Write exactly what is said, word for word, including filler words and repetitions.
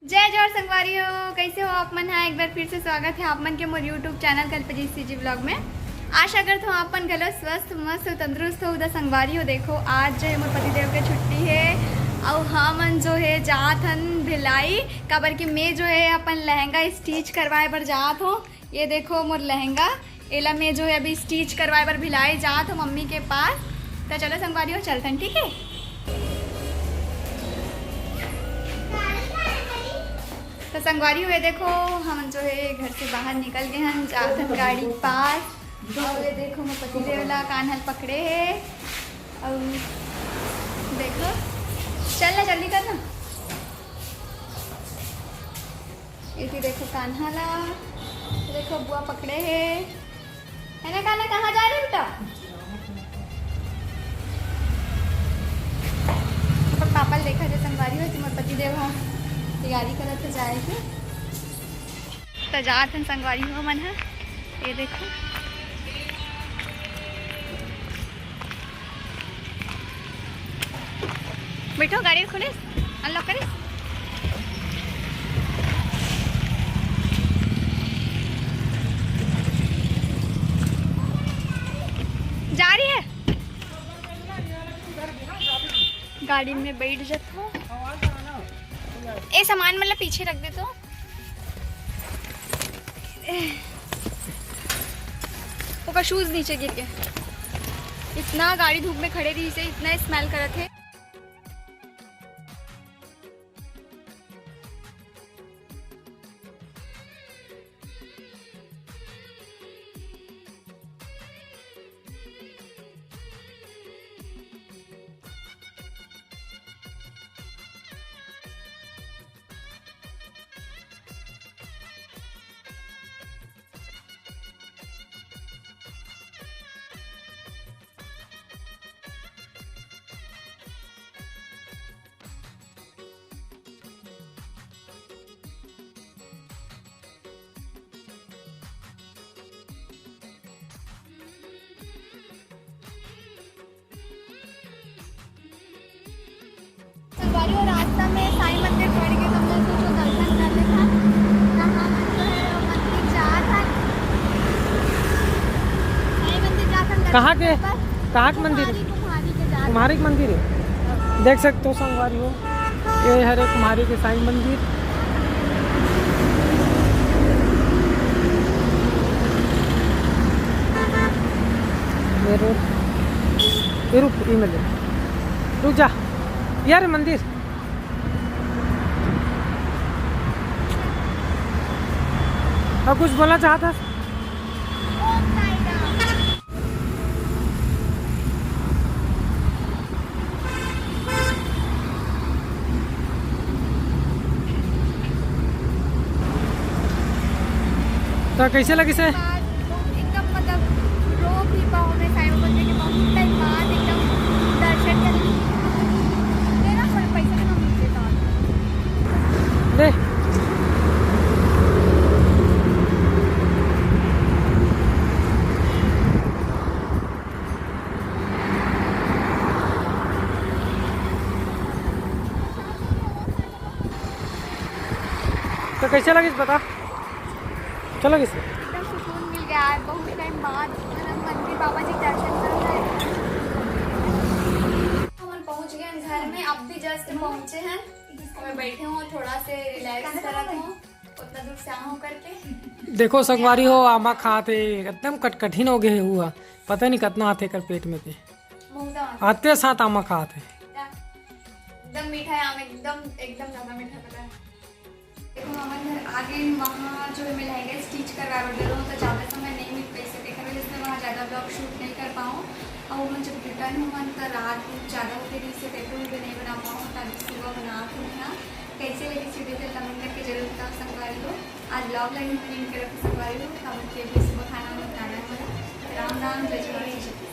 जय जोहार संगवारी हो, कैसे हो आप मन? हाँ, एक बार फिर से स्वागत है आप मन के मोर YouTube चैनल कल्पजीत CG vlog में। आशा करत हो आप मन घलो स्वस्थ, मस्त, तंदुरुस्त हो। उदा संगवारी हो, देखो, आज जो है मोर पतिदेव के छुट्टी है, अउ हमन जो है जात हन भिलाई, काबर कि मैं जो है अपन लहंगा स्टिच करवाए बर जात हो। ये देखो मोर लहंगा, एला मैं जो है अभी स्टिच करवाए बर भिलाई जात हो मम्मी के पास। तो चलो संगवारी हो, चलथन, ठीक है? तो संगवारी हो, ये देखो, हम जो है घर से बाहर निकल गए हैं, जात हन गाड़ी पास। और ये देखो, मैं पति देव ला कान्हा ल पकड़े है। और देखो, चल ना, जल्दी कर ना। ये देखो कान्हा ला, देखो बुआ पकड़े है। है ना कान्हा, कहाँ जा रहे बेटा? अपन पापा ल देखा जे संगवारी हो, तुम्हारे पति देव हा तैयारी करत है जाए के। तो जात हन संगवारी हो मन हा, ये देखो। बैठो, गाड़ी खोले, अनलॉक करे। जा रही है, गाड़ी में बैठ जाता हूँ। ए, सामान मतलब पीछे रख दे तो। ओकर शूज नीचे गिर गए। इतना गाड़ी धूप में खड़े रही से, इतना स्मेल करत है। संगवारी हो, रास्ता में साईं मंदिर पड़ गए, तो हमने सोचो दर्शन कर लेता। तो हम जो है वो मंदिर जात हन। साईं मंदिर जात हन, दर्शन कहाँ के? करके बस कहाँ के मंदिर? कुम्हारी, कुम्हारी के जात हन। कुम्हारी के मंदिर है, देख सकते हो संगवारी हो, ये हरे कुम्हारी के साईं मंदिर। ये रोड, ये रुक, ये मिले, रुक जा यार मंदिर। और कुछ बोलना चाहता? तो कैसे लगिस हे? एकदम मतलब रो भी पाऊँ मैं, साईं बाबा के बहुत टाइम बाद एकदम दर्शन करने। मेरा थोड़े पैसे के ना मिलते तो। ले। तो कैसे लगिस बता? चलो किस एकदम सुकून मिल गया है, बहुत टाइम बाद मतलब मंदिर बाबा जी के दर्शन कर रहे हैं। हम पहुंच गए हैं घर में, अब भी जस्ट पहुंचे हैं। मैं बैठे हूँ, थोड़ा से रिलैक्स करत हूँ, उतना दूर से आऊँ करके। देखो संगवारी हो, आमा खात हे, एकदम कटकठिन हो गए हुआ, पता नहीं कितना आथे कर पेट में के। बहुत आते। आते साथ आमा खात हे। एकदम मीठा है आम, एकदम, एकदम ज्यादा मीठा पता है। देखो, हमन घर आगे, वहाँ जो है मैं लहंगा स्टिच करवा बर गेलो, तो ज्यादा समय नहीं मिल पाइस, तेकर वजह से वहाँ ज्यादा व्लॉग शूट नहीं कर पाऊँ। और हमन जब रिटर्न हुआ तो रात बहुत ज्यादा होते रही से, तेकर वीडियो नहीं बना पाऊँ, तभी सुबह बना के यहाँ। कैसे लगिस वीडियो, कमेंट करके जरूर बताओ संगवारी हो। आज व्लॉग लगे हमन एंड करत संगवारी हो, तब के भी सुबह खाना वाना बनाना है हमारा। राम राम, जय जोहार, जय छत्तीसगढ़।